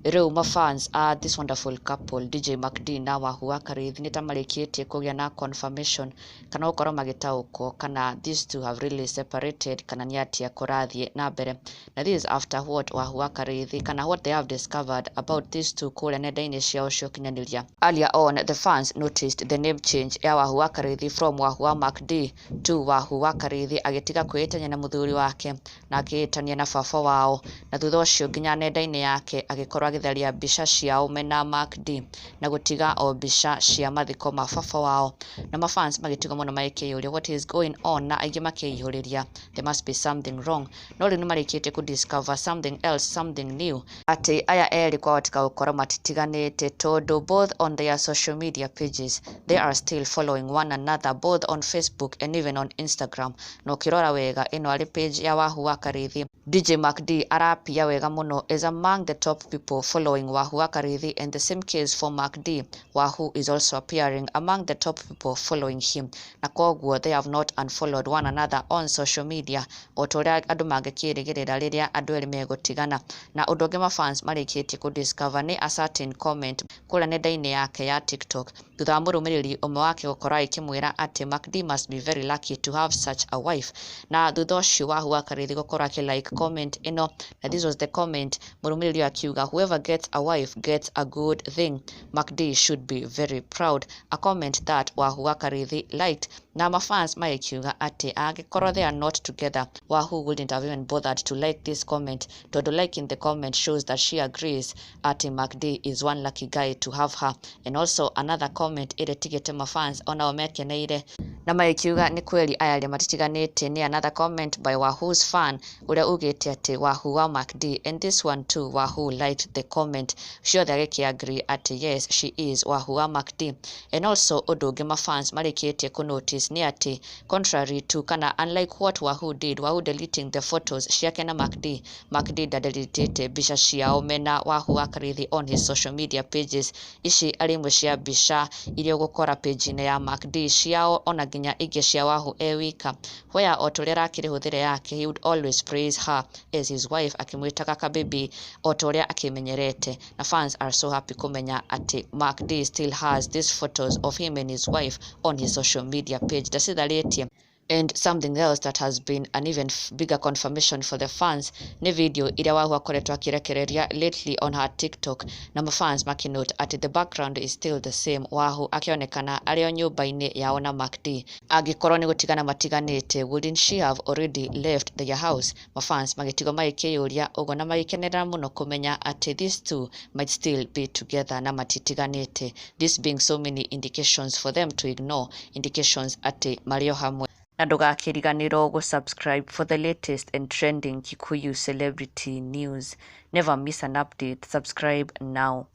Rĩu mafans a this wonderful couple, DJ MacD na Wahu wa Karĩithi, nĩ ta marĩkĩtie kũgĩa na confirmation kana gũkorwo magĩtaũkwo kana these two have really separated kana nĩ atĩa kũrathiĩ na mbere. Na this is after what Wahu wa Karĩithi kana what they have discovered about these two kũrĩa nenda-inĩ ciao cia ũkinyanĩria. Earlier on, the fans noticed the name change ya Wahu wa Karĩithi from Wahu wa MacD to Wahu wa Karĩithi, agĩtiga kwĩĩtania na mũthuri wake na akĩĩtania na baba wao, na thutha ũcio nginya nenda-inĩ yake agĩkorwo agĩtharia mbica ciao mena MacD na gũtiga o mbica cia mathiko ma baba wao, na mafans magĩtigwo mũno magĩkĩyũria what is going on, na aingĩ makĩihũrĩria there must be something wrong. No rĩu nĩ marĩkĩtie kũ discover something else, something new, atĩ aya erĩ kwahoteka gũkorwo matitiganĩte, tondũ both on their social media pages they are still following one another, both on Facebook and even on Instagram. Na ũkĩrora wega, ĩno arĩ page ya Wahu wa Karĩithi, DJ MacD arapia wega mũno, is among the top people following Wahu wa Karĩithi, and the same case for MacD. Wahu is also appearing among the top people following him, na koguo they have not unfollowed one another on social media o ta ũrĩa andũ mangĩkĩrĩgĩrĩra rĩrĩa andũ erĩ megũtigana. Na ũndũ ũngĩ mafans marĩkĩtie kũ discover nĩ a certain comment kũrĩa nenda-inĩ yake ya TikTok, thutha wa mũrũmĩrĩri ũmwe wake gũkorwo agĩkĩmwĩra atĩ MacD must be very lucky to have such a wife. Na thutha ũcio Wahu wa Karĩithi gũkorwo akĩ like comment ĩno, na this was the comment, mũrũmĩrĩri ũyũ akiuga, "Whoever gets a wife gets a good thing. MacD should be very proud," a comment that Wahu wa Karĩithi liked, na mafans magĩkiuga atĩ angĩkorwo they are not together, Wahu wouldn't have even bothered to like this comment, tondũ liking the comment shows that she agrees atĩ MacD is one lucky guy to have her. And also another comment ĩrĩa ĩtigĩte mafans onao mekeneire na magĩkiuga nĩ kweli aya arĩa matitiganĩte nĩ another comment by Wahu's fan ũrĩa ugĩte atĩ Wahu wa MacD, and this one too, Wahu liked the comment ciothe agĩkĩ agree atĩ yes, she is Wahu wa MacD. And also ũndũ ũngĩ mafans marĩkĩtie kũ notice nĩ atĩ contrary to kana unlike what Wahu did, Wahu deleting the photos ciake na MacD, MacD ndadeletete mbica ciao mena Wahu wa Karĩithi on his social media pages. Ici arĩ imwe cia mbica iria ũgũkora page-inĩ ya MacD ciao, ona nginya ingĩ cia Wahu e wika, where o ta ũrĩa arakĩrĩ hũthĩre yake, he would always praise her as his wife, akĩmwĩtaga kababy o ta ũrĩa akĩmenyerete. Na fans are so happy kũmenya atĩ MacD still has these photos of him and his wife on his social media page, ndacitharĩtie. And something else that has been an even bigger confirmation for the fans nĩ video iria Wahu akoretwo akĩrekereria lately on her TikTok, na mafans makĩnote atĩ the background is still the same, Wahu akĩonekana arĩ o nyũmba-inĩ yao na MacD. Angĩkorwo nĩ gũtigana matiganĩte, wouldn't she have already left their house? Mafans magĩtigwo magĩkĩyũria ũguo na magĩkenerera mũno kũmenya atĩ these two might still be together na matitiganĩte, this being so many indications for them to ignore, indications atĩ marĩ o hamwe. Na ndũgakĩriganĩrwo gũ-subscribe for the latest and trending Kikuyu celebrity news. Never miss an update. Subscribe now.